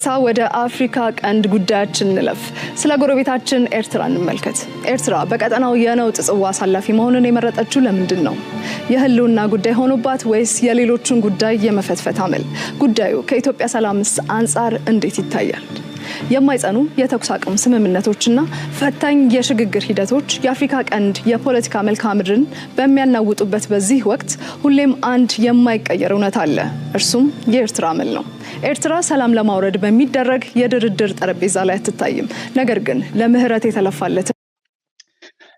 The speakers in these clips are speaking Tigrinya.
ሳ ወደ አፍሪካ ቀንድ ጉዳያችን እንለፍ። ስለ ጎረቤታችን ኤርትራ እንመልከት። ኤርትራ በቀጠናው የነውጥ ጽዋ አሳላፊ መሆንን የመረጠችው ለምንድን ነው? የህልውና ጉዳይ ሆኖባት ወይስ የሌሎቹን ጉዳይ የመፈትፈት አመል? ጉዳዩ ከኢትዮጵያ ሰላምስ አንጻር እንዴት ይታያል? የማይጸኑ የተኩስ አቁም ስምምነቶችና ፈታኝ የሽግግር ሂደቶች የአፍሪካ ቀንድ የፖለቲካ መልክዓ ምድርን በሚያናውጡበት በዚህ ወቅት ሁሌም አንድ የማይቀየር እውነት አለ። እርሱም የኤርትራ አመል ነው። ኤርትራ ሰላም ለማውረድ በሚደረግ የድርድር ጠረጴዛ ላይ አትታይም። ነገር ግን ለምህረት የተለፋለት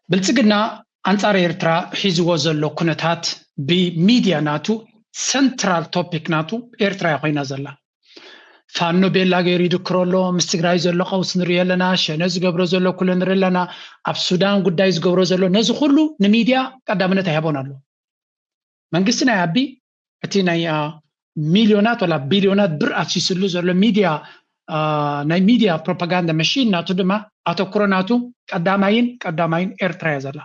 ብልጽግና አንጻር ኤርትራ ሒዝዎ ዘሎ ኩነታት ብሚድያ ናቱ ሰንትራል ቶፒክ ናቱ ኤርትራ እያ ኮይና ዘላ። ፋኖ ቤላ ገይሩ ይድክሮ ኣሎ። ምስ ትግራይ ዘሎ ቀውስ ንርኢ ኣለና። ሸነ ዝገብሮ ዘሎ ኩሎ ንርኢ ኣለና። ኣብ ሱዳን ጉዳይ ዝገብሮ ዘሎ፣ ነዚ ኩሉ ንሚድያ ቀዳምነት ኣይሃቦን ኣሎ። መንግስቲ ናይ ኣቢ እቲ ናይ ሚልዮናት ወላ ቢልዮናት ብር ኣፍሲስሉ ዘሎ ሚድያ፣ ናይ ሚድያ ፕሮፓጋንዳ መሽን ናቱ ድማ ኣተኩሮ ናቱ ቀዳማይን ቀዳማይን ኤርትራ እያ ዘላ።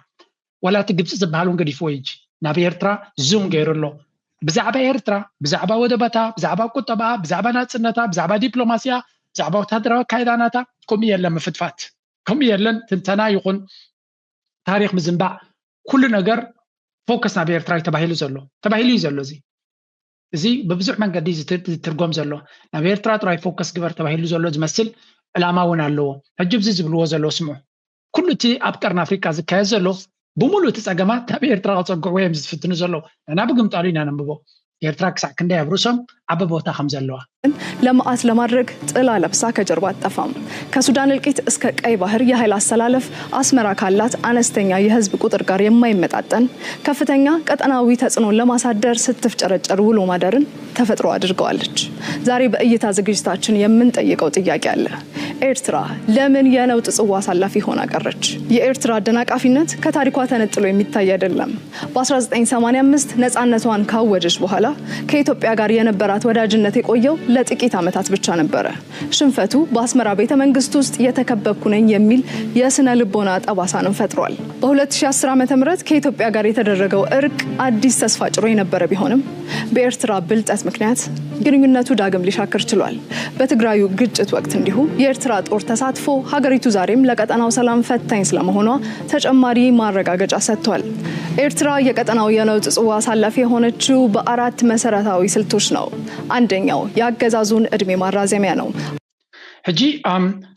ወላ እቲ ግብፂ ዝበሃል እውን ገዲፍዎ ሕጂ ናብ ኤርትራ ዙም ገይሩ ኣሎ። ብዛዕባ ኤርትራ፣ ብዛዕባ ወደባታ፣ ብዛዕባ ቁጠባኣ፣ ብዛዕባ ናፅነታ፣ ብዛዕባ ዲፕሎማሲያ፣ ብዛዕባ ወታደራዊ ኣካይዳናታ ከምኡ የለን ምፍትፋት፣ ከምኡ የለን ትንተና ይኹን ታሪክ ምዝንባዕ። ኩሉ ነገር ፎከስ ናብ ኤርትራ እዩ ተባሂሉ ዘሎ፣ ተባሂሉ እዩ ዘሎ። እዚ እዚ ብብዙሕ መንገዲ ዝትርጎም ዘሎ፣ ናብ ኤርትራ ጥራይ ፎከስ ግበር ተባሂሉ ዘሎ ዝመስል ዕላማ እውን ኣለዎ። ሕጂ ብዚ ዝብልዎ ዘለዉ ስምዑ። ኩሉ እቲ ኣብ ቀርኒ ኣፍሪቃ ዝካየድ ዘሎ ብምሉእ እቲ ጸገማት ናብ ኤርትራ ከጸግዕዎ እዮም ዝፍትኑ ዘለዉ። ንሕና ብግምጣሉ ኢና ነንብቦ። ኤርትራ ክሳዕ ክንደይ ኣብ ርእሶም ዓቢ ቦታ ከም ዘለዋ። ለመዓት ለማድረግ ጥላ ለብሳ ከጀርባ አትጠፋም። ከሱዳን እልቂት እስከ ቀይ ባህር የኃይል አሰላለፍ አስመራ ካላት አነስተኛ የህዝብ ቁጥር ጋር የማይመጣጠን ከፍተኛ ቀጠናዊ ተጽዕኖን ለማሳደር ስትፍጨረጨር ውሎ ማደርን ተፈጥሮ አድርገዋለች። ዛሬ በእይታ ዝግጅታችን የምንጠይቀው ጥያቄ አለ። ኤርትራ ለምን የነውጥ ጽዋ አሳላፊ ሆና ቀረች? የኤርትራ አደናቃፊነት ከታሪኳ ተነጥሎ የሚታይ አይደለም። በ1985 ነፃነቷን ካወጀች በኋላ ከኢትዮጵያ ጋር የነበራት ወዳጅነት የቆየው ለጥቂት ዓመታት ብቻ ነበረ። ሽንፈቱ በአስመራ ቤተ መንግስት ውስጥ የተከበብኩ ነኝ የሚል የስነ ልቦና ጠባሳንም ፈጥሯል። በ2010 ዓ.ም ከኢትዮጵያ ጋር የተደረገው እርቅ አዲስ ተስፋ ጭሮ የነበረ ቢሆንም በኤርትራ ብልጠት ምክንያት ግንኙነቱ ዳግም ሊሻክር ችሏል። በትግራዩ ግጭት ወቅት እንዲሁ የኤርትራ ጦር ተሳትፎ ሀገሪቱ ዛሬም ለቀጠናው ሰላም ፈታኝ ስለመሆኗ ተጨማሪ ማረጋገጫ ሰጥቷል። ኤርትራ የቀጠናው የነውጥ ጽዋ አሳላፊ የሆነችው በአራት መሰረታዊ ስልቶች ነው። አንደኛው የአገዛዙን ዕድሜ ማራዘሚያ ነው። ሕጂ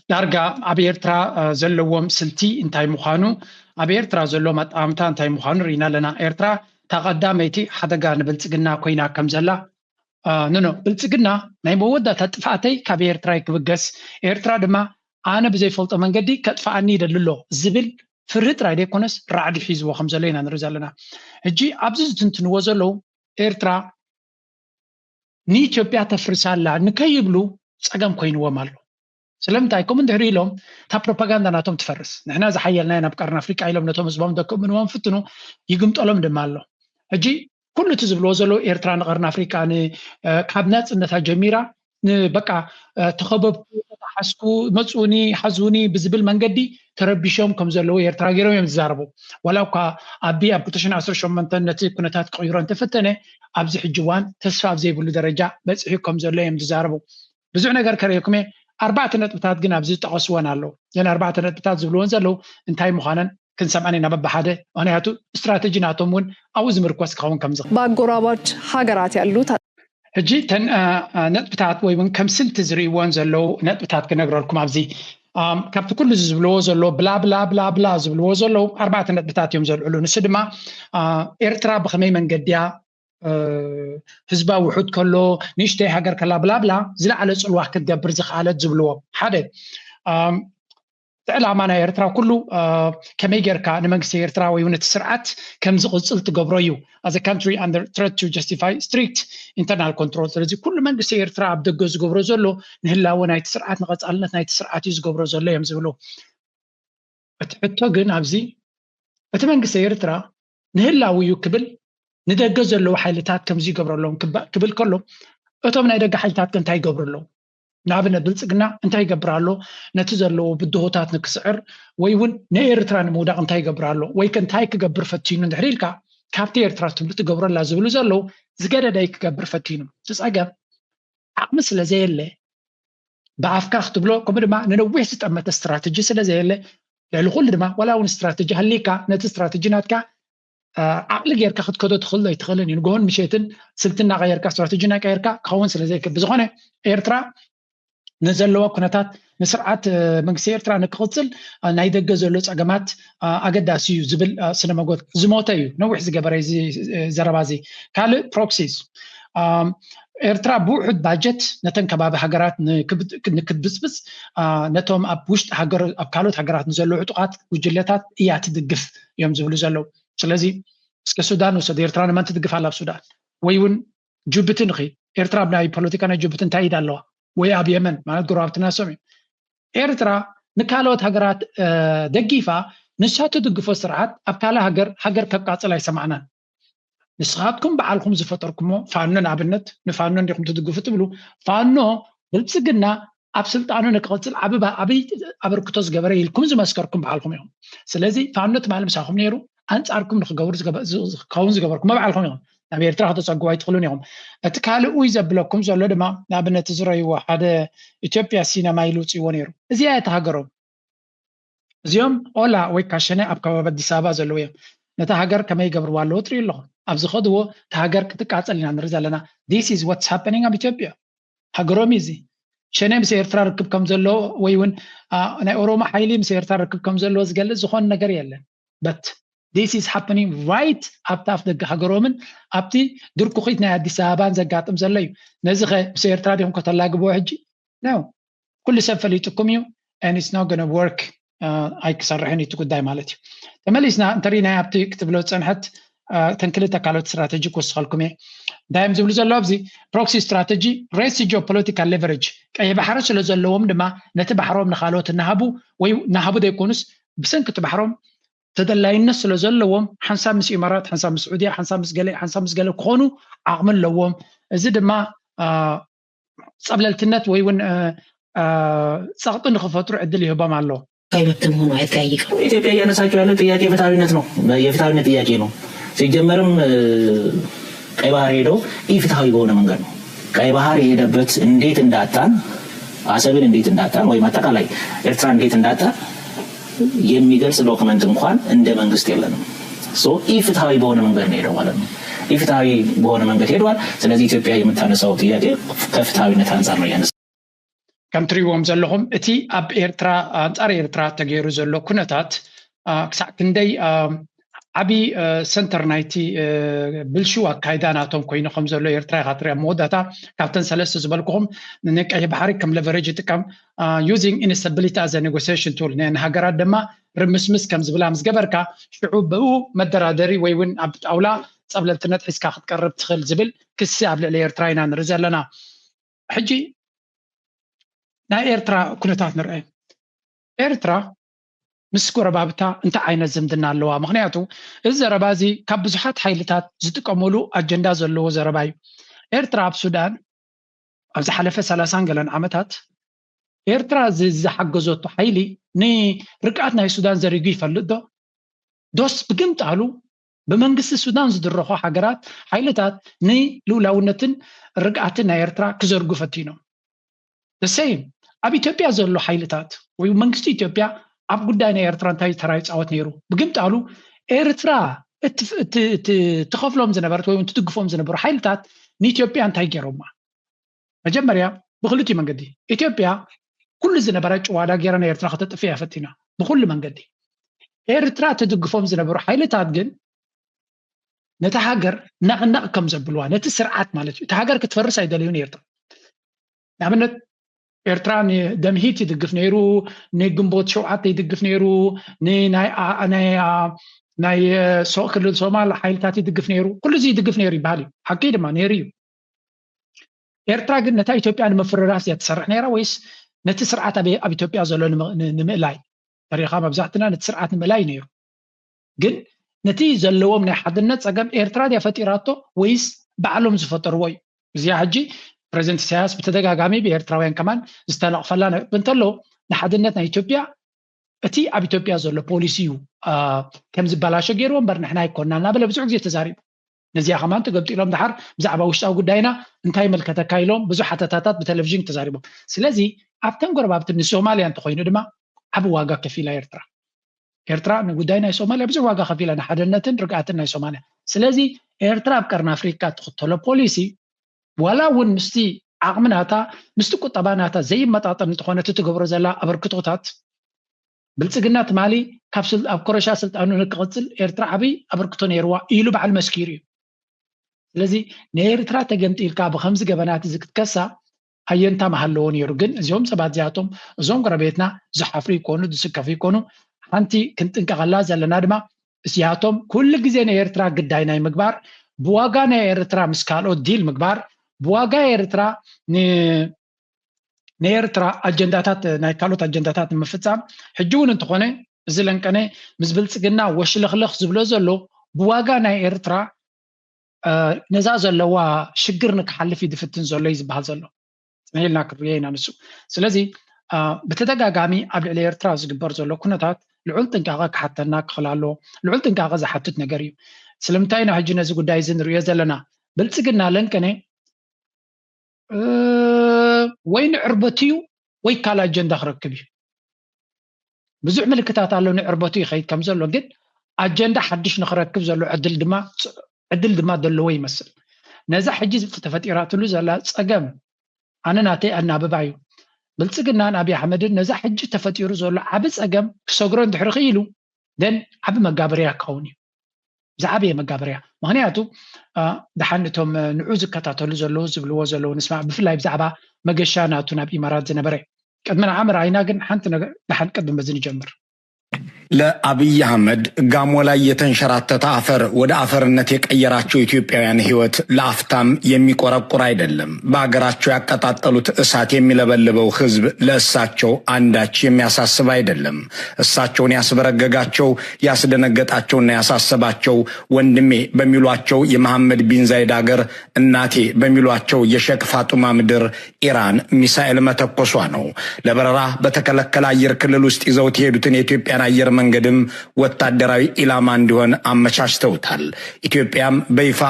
ዳርጋ ኣብ ኤርትራ ዘለዎም ስልቲ እንታይ ምዃኑ፣ ኣብ ኤርትራ ዘለዎም ኣጠማምታ እንታይ ምዃኑ ርኢና ኣለና። ኤርትራ እታ ቀዳመይቲ ሓደጋ ንብልጽግና ኮይና ከም ዘላ፣ ኖኖ፣ ብልጽግና ናይ መወዳእታ ጥፍኣተይ ካብ ኤርትራ ክብገስ፣ ኤርትራ ድማ ኣነ ብዘይፈልጦ መንገዲ ከጥፍኣኒ ይደሊ ኣሎ ዝብል ፍርዲ ጥራይ ዘይኮነስ ራዕዲ ሒዝዎ ከም ዘሎ ኢና ንርኢ ዘለና። ሕጂ ኣብዚ ዝትንትንዎ ዘለዉ ኤርትራ ንኢትዮጵያ ተፍርሳ ኣላ ንከይብሉ ጸገም ኮይንዎም ኣሎ። ስለምንታይ ከምኡ እንድሕር ኢሎም እታ ፕሮፓጋንዳ ናቶም ትፈርስ። ንሕና ዝሓየልና ኢና ኣብ ቀርኒ ኣፍሪቃ ኢሎም ነቶም ህዝቦም ደክምንዎም ፍትኑ፣ ይግምጠሎም ድማ ኣሎ። ሕጂ ኩሉ እቲ ዝብልዎ ዘለዉ ኤርትራ ንቀርኒ ኣፍሪቃ ካብ ናጽነታ ጀሚራ ንበቃ ተኸበብኩ፣ ተተሓዝኩ፣ መፁኒ፣ ሓዙኒ ብዝብል መንገዲ ተረቢሾም ከም ዘለዉ ኤርትራ ገይሮም እዮም ዝዛረቡ። ዋላ እኳ ኣቢ ኣብ 2018 ነቲ ኩነታት ክቕይሮ እንተፈተነ ኣብዚ ሕጂ እዋን ተስፋ ኣብ ዘይብሉ ደረጃ በፂሑ ከም ዘሎ እዮም ዝዛረቡ። ብዙሕ ነገር ከርእየኩም እየ። ኣርባዕተ ነጥብታት ግን ኣብዚ ዝጠቐስወን ኣለዉ። እዘን ኣርባዕተ ነጥብታት ዝብልወን ዘለዉ እንታይ ምዃነን ክንሰምዐን ኢና በብሓደ። ምክንያቱ ስትራተጂ ናቶም እውን ኣብኡ ዝምርኮስ ክኸውን ከም ዝኽእል በአጎራባች ሀገራት ያሉት ሕጂ ተን ነጥብታት ወይ እውን ከም ስልቲ ዝርእይዎን ዘለዉ ነጥብታት ክነግረልኩም ኣብዚ ካብቲ ኩሉ ዝብልዎ ዘሎ ብላ ብላ ብላ ብላ ዝብልዎ ዘለዉ ኣርባዕተ ነጥብታት እዮም ዘልዕሉ። ንሱ ድማ ኤርትራ ብኸመይ መንገዲያ ህዝባ ውሑድ ከሎ ንእሽተይ ሃገር ከላ ብላ ብላ ዝለዓለ ፅልዋ ክትገብር ዝኽኣለት ዝብልዎ ሓደ እቲ ዕላማ ናይ ኤርትራ ኩሉ ከመይ ጌርካ ንመንግስቲ ኤርትራ ወይ እውን እቲ ስርዓት ከም ዝቕፅል ትገብሮ እዩ። As a country under threat to justify strict internal control። ስለዚ ኩሉ መንግስቲ ኤርትራ ኣብ ደገ ዝገብሮ ዘሎ ንህላወ ናይቲ ስርዓት ንቐፃልነት ናይቲ ስርዓት እዩ ዝገብሮ ዘሎ እዮም ዝብሉ። እቲ ሕቶ ግን ኣብዚ እቲ መንግስቲ ኤርትራ ንህላዊ እዩ ክብል ንደገ ዘለዉ ሓይልታት ከምዚ ይገብረሎም ክብል ከሎ እቶም ናይ ደገ ሓይልታት ከ እንታይ ይገብሩ ኣለዉ? ንኣብነት ብልፅግና እንታይ ይገብር ኣሎ? ነቲ ዘለዎ ብድሆታት ንክስዕር ወይ እውን ንኤርትራ ንምውዳቕ እንታይ ይገብር ኣሎ? ወይ ከ እንታይ ክገብር ፈቲኑ እንድሕር ኢልካ ካብቲ ኤርትራ ትብሉ ትገብረላ ዝብሉ ዘለዉ ዝገደደ ክገብር ፈቲኑ። እቲ ፀገም ዓቕሚ ስለ ዘየለ ብኣፍካ ክትብሎ ከምኡ ድማ ንነዊሕ ዝጠመተ ስትራተጂ ስለ ዘየለ፣ ልዕሊ ኩሉ ድማ ዋላ እውን ስትራተጂ ሃልይካ ነቲ ስትራተጂ ናትካ ዓቕሊ ጌርካ ክትከዶ ትኽእል ኣይትኽእልን እዩ። ንግሆን ምሸትን ስልቲ እናቀየርካ ስትራተጂ እናቀየርካ ክኸውን ስለ ዘይክእል፣ ብዝኾነ ኤርትራ ንዘለዋ ኩነታት ንስርዓት መንግስቲ ኤርትራ ንክቕፅል ናይ ደገ ዘሎ ፀገማት ኣገዳሲ እዩ ዝብል ስነ መጎት ዝሞተ እዩ ነዊሕ ዝገበረ ዘረባ እዚ። ካልእ ፕሮክሲስ ኤርትራ ብውሑድ ባጀት ነተን ከባቢ ሃገራት ንክብፅብፅ ነቶም ኣብ ውሽጢ ሃገር ኣብ ካልኦት ሃገራት ንዘለዉ ዕጡቓት ጉጅለታት እያ ትድግፍ እዮም ዝብሉ ዘለዉ። ስለዚ እስከ ሱዳን ውሰድ፣ ኤርትራ ንመን ትድግፍ ኣላ ኣብ ሱዳን? ወይ እውን ጅቡቲ ንኺ ኤርትራ ኣብ ናይ ፖለቲካ ናይ ጅቡቲ እንታይ ኢድ ኣለዋ? ወይ ኣብ የመን ማለት ጎረባብትና ሶም እዩ። ኤርትራ ንካልኦት ሃገራት ደጊፋ ንሳ ትድግፎ ስርዓት ኣብ ካልእ ሃገር ሃገር ከቃፅል ኣይሰማዕናን። ንስኻትኩም በዓልኩም ዝፈጠርኩሞ ፋኖ ንኣብነት ንፋኖ እንዲኹም ትድግፉ ትብሉ። ፋኖ ብልፅግና ኣብ ስልጣኑ ንክቕፅል ዓቢ ዓብይ ኣበርክቶ ዝገበረ ኢልኩም ዝመስከርኩም በዓልኩም ኢኹም። ስለዚ ፋኖ ትማሊ ምሳኹም ነይሩ፣ ኣንፃርኩም ንክገብሩ ክኸውን ዝገበርኩም በዓልኩም ኢኹም። ናብ ኤርትራ ክተፀግቡ ኣይትኽእሉን ኢኹም። እቲ ካልእ ኡይ ዘብለኩም ዘሎ ድማ ንኣብነት ዝረይዎ ሓደ ኢትዮጵያ ሲነማ ኢሉ ውፅእዎ ነይሩ። እዚኣ እያ ተሃገሮም። እዚኦም ኦላ ወይ ካሸነ ኣብ ከባቢ ኣዲስ ኣበባ ዘለዉ እዮም። ነታ ሃገር ከመይ ይገብርዋ ኣለዉ ትሪኡ ኣለኹም። ኣብ ዝኸድዎ እታ ሃገር ክትቃጸል ኢና ንርኢ ዘለና። This is what's happening ኣብ ኢትዮጵያ። ሃገሮም እዩ እዚ። ሸኔ ምስ ኤርትራ ርክብ ከም ዘለዎ ወይ እውን ናይ ኦሮሞ ሓይሊ ምስ ኤርትራ ርክብ ከም ዘለዎ ዝገልጽ ዝኾነ ነገር የለን። But this is happening right ኣብቲ ኣፍ ደገ ሃገሮምን ኣብቲ ድርኩኺት ናይ ኣዲስ ኣበባን ዘጋጥም ዘሎ እዩ። ነዚ ኸ ምስ ኤርትራ ዲኹም ከተላግብዎ ሕጂ? No። ኩሉ ሰብ ፈሊጥኩም እዩ። And it's not gonna work። ኣይክሰርሕን እዩ እቲ ጉዳይ ማለት እዩ። ተመሊስና እንተሪናዮ ኣብቲ ክትብሎ ዝፀንሐት እተን ክልተ ካልኦት ስትራተጂ ክወስኸልኩም እየ። እንታይ እዮም ዝብሉ ዘለዉ ኣብዚ? ፕሮክሲ ስትራተጂ፣ raise geopolitical leverage፣ ቀይሕ ባሕሪ ስለ ዘለዎም ድማ ነቲ ባሕሮም ንካልኦት እናሃቡ ወይ እናሃቡ ዘይኮኑስ ብሰንኪ እቲ ባሕሮም ተደላይነት ስለ ዘለዎም ሓንሳብ ምስ ኢማራት ሓንሳብ ምስ ዑድያ ሓንሳብ ምስ ገለ ሓንሳብ ምስ ገለ ክኾኑ ዓቕሚ ኣለዎም። እዚ ድማ ፀብለልትነት ወይ እውን ፀቕጢ ንክፈጥሩ ዕድል ይህቦም ኣሎ። ከይመብት መሆኑ አያጠያይቅም። ኢትዮጵያ እያነሳቸው ያለ ጥያቄ ፍትሐዊነት ነው፣ የፍትሐዊነት ጥያቄ ነው። ሲጀመርም ቀይ ባህር ሄደው ኢፍትሐዊ በሆነ መንገድ ነው። ቀይ ባህር የሄደበት እንዴት እንዳጣን አሰብን እንዴት እንዳጣን ወይም አጠቃላይ ኤርትራ እንዴት እንዳጣን የሚገልጽ ዶክመንት እንኳን እንደ መንግስት የለንም። ኢፍትሐዊ በሆነ መንገድ ነው ሄደው ማለት ነው። ኢፍትሐዊ በሆነ መንገድ ሄደዋል። ስለዚህ ኢትዮጵያ የምታነሳው ጥያቄ ከፍትሐዊነት አንጻር ነው ያነሳ ከም ትሪእዎም ዘለኹም እቲ ኣብ ኤርትራ ኣንጻር ኤርትራ ተገይሩ ዘሎ ኩነታት ክሳዕ ክንደይ ዓቢ ሰንተር ናይቲ ብልሽው ኣካይዳ ናቶም ኮይኑ ከም ዘሎ ኤርትራ ኢኻ ትሪኣ። መወዳእታ ካብተን ሰለስተ ዝበልኩኹም ንቀይሕ ባሕሪ ከም ለቨሬጅ ይጥቀም using instability as negotiation tool ንሃገራት ድማ ርምስምስ ከም ዝብላ ምስ ገበርካ ሽዑ ብኡ መደራደሪ ወይ እውን ኣብ ጣውላ ጸብለልትነት ሒዝካ ክትቀርብ ትኽእል ዝብል ክሲ ኣብ ልዕሊ ኤርትራ ኢና ንርኢ ዘለና። ሕጂ ናይ ኤርትራ ኩነታት ንርአ። ኤርትራ ምስ ጎረባብታ እንታይ ዓይነት ዝምድና ኣለዋ? ምክንያቱ እዚ ዘረባ እዚ ካብ ብዙሓት ሓይልታት ዝጥቀመሉ ኣጀንዳ ዘለዎ ዘረባ እዩ። ኤርትራ ኣብ ሱዳን ኣብ ዝሓለፈ ሰላሳን ገለን ዓመታት ኤርትራ ዝሓገዘቶ ሓይሊ ንርግኣት ናይ ሱዳን ዘሪጉ ይፈልጥ ዶ? ዶስ ብግምጣሉ ብመንግስቲ ሱዳን ዝድረኾ ሃገራት ሓይልታት ንልኡላውነትን ርግኣትን ናይ ኤርትራ ክዘርጉ ፈቲኖም። The same ኣብ ኢትዮጵያ ዘሎ ሓይልታት ወይ መንግስቲ ኢትዮጵያ ኣብ ጉዳይ ናይ ኤርትራ እንታይ ተራ ይፃወት ነይሩ? ብግምጣሉ ኤርትራ ትኸፍሎም ዝነበረት ወይ ትድግፎም ዝነበሩ ሓይልታት ንኢትዮጵያ እንታይ ገይሮማ? መጀመርያ ብክልቲኡ መንገዲ ኢትዮጵያ ኩሉ ዝነበረ ጭዋዳ ገይራ ናይ ኤርትራ ከተጥፍያ ፈቲና ብኩሉ መንገዲ። ኤርትራ ትድግፎም ዝነበሩ ሓይልታት ግን ነታ ሃገር ነቕነቕ ከም ዘብልዋ ነቲ ስርዓት ማለት እዩ። እቲ ሃገር ክትፈርስ ኣይደለዩን ኤርትራ። ንኣብነት ኤርትራ ንደምሂት ይድግፍ ነይሩ፣ ንግንቦት ሸውዓተ ይድግፍ ነይሩ፣ ናይ ክልል ሶማል ሓይልታት ይድግፍ ነይሩ። ኩሉ እዚ ይድግፍ ነይሩ ይበሃል እዩ። ሓቂ ድማ ነይሩ እዩ። ኤርትራ ግን ነታ ኢትዮጵያ ንምፍርራስ እያ ትሰርሕ ነይራ ወይስ ነቲ ስርዓት ኣብ ኢትዮጵያ ዘሎ ንምእላይ? ተሪኻ መብዛሕትና ነቲ ስርዓት ንምእላይ ነይሩ። ግን ነቲ ዘለዎም ናይ ሓድነት ፀገም ኤርትራ ድያ ፈጢራቶ ወይስ ባዕሎም ዝፈጠርዎ እዩ? እዚኣ ሕጂ ፕሬዚደንት ኢሳያስ ብተደጋጋሚ ብኤርትራውያን ከማን ዝተነቕፈላ እንተሎ ንሓድነት ናይ ኢትዮጵያ እቲ ኣብ ኢትዮጵያ ዘሎ ፖሊሲ እዩ ከም ዝበላሾ ገይርዎ እምበር ንሕና ኣይኮና እናበለ ብዙሕ ግዜ ተዛሪቡ። ነዚኣ ከማን ተገምጢሎም ድሓር ብዛዕባ ውሽጣዊ ጉዳይና እንታይ ይምልከተካ ኢሎም ብዙሕ ሓተታታት ብቴሌቪዥን ተዛሪቦም። ስለዚ ኣብተን ጎረባብቲ ንሶማልያ እንተኮይኑ ድማ ዓብ ዋጋ ከፊላ ኤርትራ። ኤርትራ ንጉዳይ ናይ ሶማልያ ብዙሕ ዋጋ ከፊላ፣ ንሓደነትን ርግኣትን ናይ ሶማልያ። ስለዚ ኤርትራ ኣብ ቀርኒ ኣፍሪካ ትኽተሎ ፖሊሲ ዋላ እውን ምስቲ ዓቕሚ ናታ ምስቲ ቁጠባ ናታ ዘይመጣጠን እንተኾነ እቲ ትገብሮ ዘላ ኣበርክቶታት ብልፅግና ትማሊ ካብ ኣብ ኮረሻ ስልጣኑ ንክቕፅል ኤርትራ ዓብይ ኣበርክቶ ነይርዋ ኢሉ ባዕሉ መስኪሩ እዩ። ስለዚ ንኤርትራ ተገምጢልካ ብከምዚ ገበናት እዚ ክትከሳ ኣየንታ መሃለዎ ነይሩ። ግን እዚኦም ሰባት እዚኣቶም እዞም ጎረቤትና ዝሓፍሩ ይኮኑ ዝስከፉ ይኮኑ። ሓንቲ ክንጥንቀቐላ ዘለና ድማ እዚኣቶም ኩሉ ግዜ ንኤርትራ ግዳይ ናይ ምግባር ብዋጋ ናይ ኤርትራ ምስ ካልኦት ዲል ምግባር ብዋጋ ኤርትራ ንኤርትራ ኣጀንዳታት ናይ ካልኦት ኣጀንዳታት ንምፍፃም ሕጂ እውን እንተኾነ እዚ ለንቀነ ምስ ብልፅግና ወሽለኽለኽ ዝብሎ ዘሎ ብዋጋ ናይ ኤርትራ ነዛ ዘለዋ ሽግር ንክሓልፍ እዩ ዝፍትን ዘሎ እዩ ዝበሃል ዘሎ። ፅንሕ ኢልና ክንሪኦ ኢና ንሱ። ስለዚ ብተደጋጋሚ ኣብ ልዕሊ ኤርትራ ዝግበር ዘሎ ኩነታት ልዑል ጥንቃቐ ክሓተና ክኽእል ኣለዎ። ልዑል ጥንቃቐ ዝሓትት ነገር እዩ። ስለምንታይ ኢና ሕጂ ነዚ ጉዳይ እዚ ንሪኦ ዘለና? ብልፅግና ለንቀነ ወይ ንዕርበቱ እዩ ወይ ካልእ ኣጀንዳ ክረክብ እዩ። ብዙሕ ምልክታት ኣሎ ንዕርበቱ ይኸይድ ከም ዘሎ፣ ግን ኣጀንዳ ሓድሽ ንክረክብ ዘሎ ዕድል ድማ ዕድል ድማ ዘለዎ ይመስል። ነዛ ሕጂ ተፈጢራትሉ ዘላ ፀገም ኣነ ናተይ ኣናብባ እዩ። ብልፅግናን ኣብይ ኣሕመድን ነዛ ሕጂ ተፈጢሩ ዘሎ ዓቢ ፀገም ክሰግሮ እንድሕሪ ክኢሉ ደን ዓቢ መጋበርያ ክኸውን እዩ። ዝዓበየ መጋበርያ። ምክንያቱ ደሓን እቶም ንዑ ዝከታተሉ ዘለዉ ዝብልዎ ዘለዉ ንስማዕ፣ ብፍላይ ብዛዕባ መገሻ ናቱ ናብ ኢማራት ዝነበረ ቅድሚ ንዓ ምርኣይና ግን ሓንቲ ነገር ደሓን ቅድሚ በዚ ንጀምር። ለአብይ አህመድ ጋሞ ላይ የተንሸራተተ አፈር ወደ አፈርነት የቀየራቸው ኢትዮጵያውያን ህይወት ለአፍታም የሚቆረቁር አይደለም። በሀገራቸው ያቀጣጠሉት እሳት የሚለበልበው ህዝብ ለእሳቸው አንዳች የሚያሳስብ አይደለም። እሳቸውን ያስበረገጋቸው፣ ያስደነገጣቸውና ያሳሰባቸው ወንድሜ በሚሏቸው የመሐመድ ቢን ዛይድ አገር፣ እናቴ በሚሏቸው የሼክ ፋጡማ ምድር ኢራን ሚሳኤል መተኮሷ ነው። ለበረራ በተከለከለ አየር ክልል ውስጥ ይዘውት የሄዱትን የኢትዮጵያን አየር መንገድም ወታደራዊ ኢላማ እንዲሆን አመቻችተውታል። ኢትዮጵያም በይፋ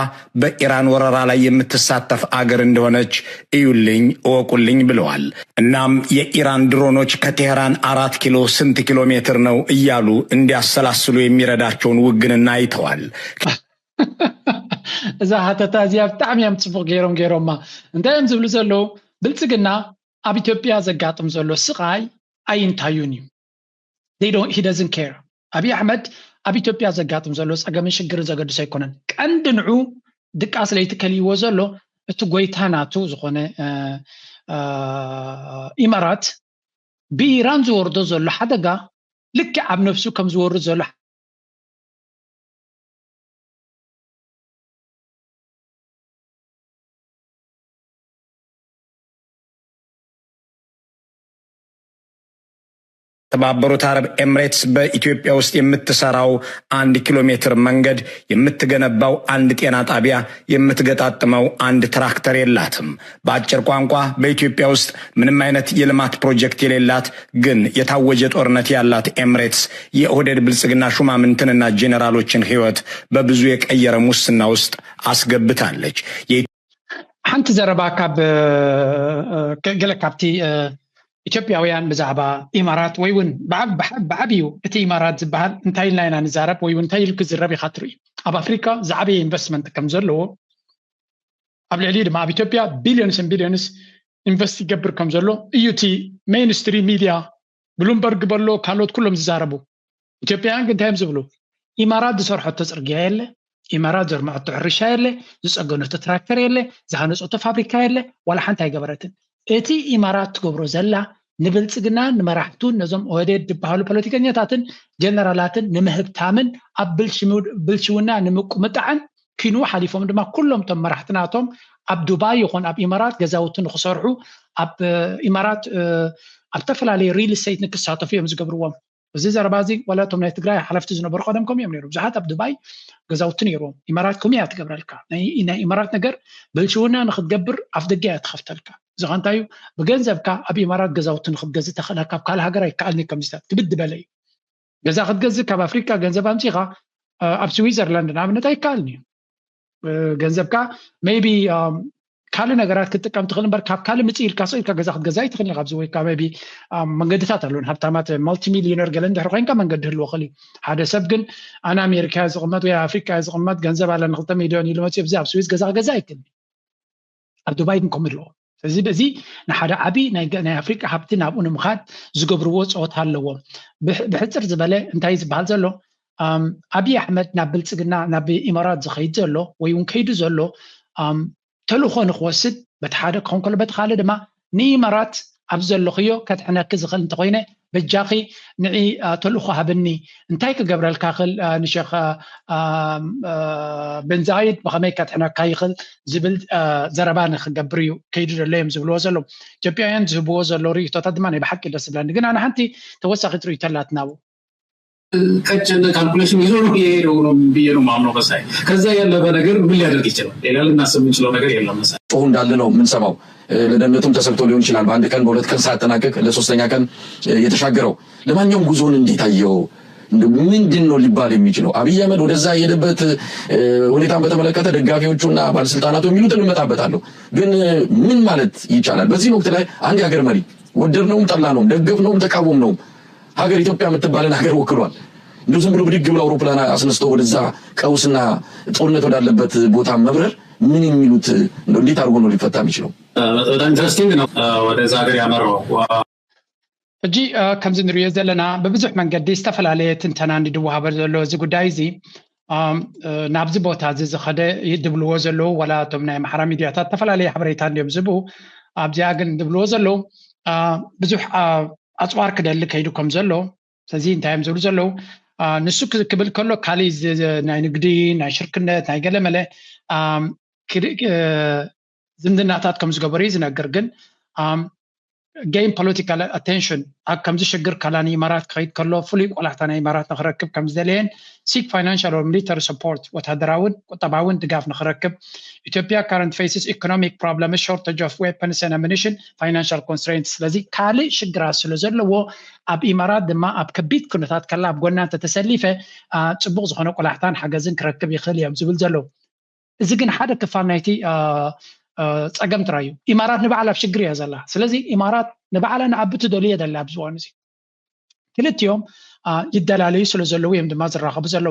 በኢራን ወረራ ላይ የምትሳተፍ አገር እንደሆነች እዩልኝ እወቁልኝ ብለዋል። እናም የኢራን ድሮኖች ከቴህራን አራት ኪሎ ስንት ኪሎ ሜትር ነው እያሉ እንዲያሰላስሉ የሚረዳቸውን ውግንና አይተዋል። እዛ ሃተታ እዚኣ ብጣዕሚ እዮም ፅቡቅ ገይሮም ገይሮማ። እንታይ እዮም ዝብሉ ዘለዉ? ብልፅግና ኣብ ኢትዮጵያ ዘጋጥም ዘሎ ስቃይ ኣይንታዩን እዩ። They don't, he doesn't care። ኣብይ ኣሕመድ ኣብ ኢትዮጵያ ዘጋጥም ዘሎ ፀገምን ሽግርን ዘገድሶ ኣይኮነን። ቀንዲ ንዑ ድቃስ ለይቲ ከልይዎ ዘሎ እቲ ጎይታ ናቱ ዝኾነ ኢማራት ብኢራን ዝወርዶ ዘሎ ሓደጋ ልክዕ ኣብ ነፍሱ ከም ዝወርድ ዘሎ የተባበሩት አረብ ኤምሬትስ በኢትዮጵያ ውስጥ የምትሰራው አንድ ኪሎ ሜትር መንገድ፣ የምትገነባው አንድ ጤና ጣቢያ፣ የምትገጣጥመው አንድ ትራክተር የላትም። በአጭር ቋንቋ በኢትዮጵያ ውስጥ ምንም አይነት የልማት ፕሮጀክት የሌላት ግን የታወጀ ጦርነት ያላት ኤምሬትስ የኦህዴድ ብልጽግና ሹማምንትንና ጄኔራሎችን ህይወት በብዙ የቀየረ ሙስና ውስጥ አስገብታለች። ሓንቲ ዘረባ ካብ ገለ ካብቲ ኢትዮጵያውያን ብዛዕባ ኢማራት ወይ እውን ብዓብዩ እቲ ኢማራት ዝበሃል እንታይ ኢልና ኢና ንዛረብ ወይ እውን እንታይ ኢሉ ክዝረብ ኢካ ትርኢ? ኣብ ኣፍሪካ ዝዓበየ ኢንቨስትመንት ከም ዘለዎ ኣብ ልዕሊ ድማ ኣብ ኢትዮጵያ ቢሊዮንስ ን ቢሊዮንስ ኢንቨስት ይገብር ከም ዘሎ እዩ እቲ ሜይንስትሪም ሚድያ ብሉምበርግ በሎ ካልኦት ኩሎም ዝዛረቡ። ኢትዮጵያውያን ግን እንታይ እዮም ዝብሉ? ኢማራት ዝሰርሐቶ ፅርግያ የለ፣ ኢማራት ዘርመዐቶ ሕርሻ የለ፣ ዝፀገነቶ ትራክተር የለ፣ ዝሃነፀቶ ፋብሪካ የለ፣ ዋላ ሓንቲ ኣይገበረትን። እቲ ኢማራት ትገብሮ ዘላ ንብልፅግና ንመራሕቱን ነዞም ኦህዴድ ዝበሃሉ ፖለቲከኛታትን ጀነራላትን ንምህብታምን ኣብ ብልሽውና ንምቁምጣዕን ኪኑ ሓሊፎም ድማ ኩሎም እቶም መራሕቲ ናቶም ኣብ ዱባይ ይኹን ኣብ ኢማራት ገዛውቲ ንክሰርሑ ኣብ ኢማራት ኣብ ዝተፈላለዩ ሪል ስቴት ንክሳተፉ እዮም ዝገብርዎም። እዚ ዘረባ እዚ ዋላ እቶም ናይ ትግራይ ሓለፍቲ ዝነበሩ ቀደም ከምኡ እዮም ነይሩ። ብዙሓት ኣብ ዱባይ ገዛውቲ ነይርዎም። ኢማራት ከምኡ እያ ትገብረልካ። ናይ ኢማራት ነገር ብልሽውና ንክትገብር ኣፍ ደገ እያ ትኸፍተልካ። እዚ ከ እንታይ እዩ? ብገንዘብካ ኣብ ኢማራት ገዛውቲ ንክትገዝእ ተኽእለካ ኣብ ካልእ ሃገር ኣይከኣልን እዩ። ከምዚታት ክብድ በለ እዩ። ገዛ ክትገዝእ ካብ ኣፍሪካ ገንዘብ ኣምፂኻ ኣብ ስዊዘርላንድ ንኣብነት ኣይከኣልን እዩ። ገንዘብካ maybe ካልእ ነገራት ክትጥቀም ትኽእል እምበር ካብ ካልእ ምፅእ ኢልካ ስቕ ኢልካ ገዛ ክትገዛ ኣይትኽእልን። ካብዚ ወይ ካብ ቢ መንገድታት ኣለውን። ሃብታማት ማልቲ ሚሊዮነር ገለ እንድሕር ኮይንካ መንገዲ ህልዎ ክእል እዩ። ሓደ ሰብ ግን ኣነ ኣሜሪካ ዝቕመጥ ወይ ኣፍሪቃ ዝቕመጥ ገንዘብ ኣለኒ ክልተ ሚሊዮን ኢሉ መፅኡ ብዚ ኣብ ስዊዝ ገዛ ክገዛ ኣይክእልን። ኣብ ዱባይ ግን ከምኡ ኣለዎ። ስለዚ በዚ ንሓደ ዓብዪ ናይ ኣፍሪቃ ሃብቲ ናብኡ ንምኻድ ዝገብርዎ ፀወታ ኣለዎም። ብሕፅር ዝበለ እንታይ ዝበሃል ዘሎ ኣብይ ኣሕመድ ናብ ብልፅግና ናብ ኢማራት ዝኸይድ ዘሎ ወይ እውን ከይዱ ዘሎ ተልእኾ ንክወስድ በቲ ሓደ ክኸውን ከሎ በቲ ካልእ ድማ ንኢማራት ኣብ ዘለኽዮ ከድሕነኪ ዝኽእል እንተኮይነ በጃኺ ንዒ ተልእኾ ሃብኒ እንታይ ክገብረልካ ክእል ንሸኽ ብንዛይድ ብኸመይ ከድሕነካ ይኽእል ዝብል ዘረባ ንክገብር እዩ ከይዱ ዘሎ እዮም ዝብልዎ ዘለዉ። ኢትዮጵያውያን ዝህብዎ ዘሎ ርእቶታት ድማ ናይ ብሓቂ ደስ ዝብለኒ። ግን ኣነ ሓንቲ ተወሳኺት ርእቶ ኣላትና ኣብኡ። ቀጭን ካልኩሌሽን ይዞ ነው የሄደው ነው ብዬ ነው ማምነው። መሳይ ከዛ ያለፈ ነገር ምን ሊያደርግ ይችላል? ሌላ ልናስብ የምንችለው ነገር የለም። መሳይ ጥሩ እንዳለ ነው የምንሰማው። ለደህንነቱም ተሰግቶ ሊሆን ይችላል። በአንድ ቀን በሁለት ቀን ሳያጠናቅቅ ለሶስተኛ ቀን የተሻገረው። ለማንኛውም ጉዞውን እንዴት አየኸው? ምንድን ነው ሊባል የሚችለው? አብይ አህመድ ወደዛ የሄደበት ሁኔታን በተመለከተ ደጋፊዎቹና ባለስልጣናቱ የሚሉትን እመጣበታለሁ። ግን ምን ማለት ይቻላል? በዚህ ወቅት ላይ አንድ የሀገር መሪ ወደድነውም ጠላነውም ደገፍነውም ተቃወምነውም ሀገር ኢትዮጵያ የምትባልን ሀገር ወክሏል። እንደው ዝም ብሎ ብድግ ብሎ አውሮፕላን አስነስቶ ወደዛ ቀውስና ጦርነት ወዳለበት ቦታ መብረር ምን የሚሉት እንዴት አድርጎ ነው ሊፈታ የሚችለው? በጣም ኢንትረስቲንግ ነው። ወደዛ ሀገር ያመራው ሕጂ ከምዚ ንሪኦ ዘለና ብብዙሕ መንገዲ ዝተፈላለየ ትንተና እንዲ ድወሃበ ዘሎ እዚ ጉዳይ እዚ ናብዚ ቦታ እዚ ዝኸደ ድብልዎ ዘለዉ ዋላ እቶም ናይ ኣምሓራ ሚድያታት ዝተፈላለየ ሓበሬታ እንዲዮም ዝህቡ ኣብዚኣ ግን ድብልዎ ዘለዉ ብዙሕ ኣፅዋር ክደሊ ከይዱ ከም ዘሎ ስለዚ እንታይ እዮም ዝብሉ ዘለዉ ንሱ ክብል ከሎ ካሊእ ናይ ንግዲ ናይ ሽርክነት ናይ ገለመለ ዝምድናታት ከም ዝገበሩ እዩ ዝነግር ግን gain political attention ኣብ ከምዚ ሽግር ከላ ንኢማራት ክኸይድ ከሎ ፍሉይ ቆላሕታ ናይ ኢማራት ንክረክብ ከም ዝደለየን seek financial or military support ወታደራውን ቁጠባውን ድጋፍ ንክረክብ ኢትዮጵያ current faces economic problem shortage of weapons and ammunition financial constraints ስለዚ ካልእ ሽግራት ስለ ዘለዎ ኣብ ኢማራት ድማ ኣብ ከቢድ ኩነታት ከላ ኣብ ጎና እንተተሰሊፈ ፅቡቅ ዝኮነ ቆላሕታን ሓገዝን ክረክብ ይክእል እዮም ዝብል ዘለዉ እዚ ግን ሓደ ክፋል ናይቲ ፀገም ጥራይ እዩ። ኢማራት ንባዕላ ኣብ ሽግር እያ ዘላ። ስለዚ ኢማራት ንባዕላ ንኣቢ ትደልዮ ዘላ ኣብዚ እዋን እዚ ክልቲኦም ይደላለዩ ስለ ዘለዉ እዮም ድማ ዝራኸቡ ዘለዉ።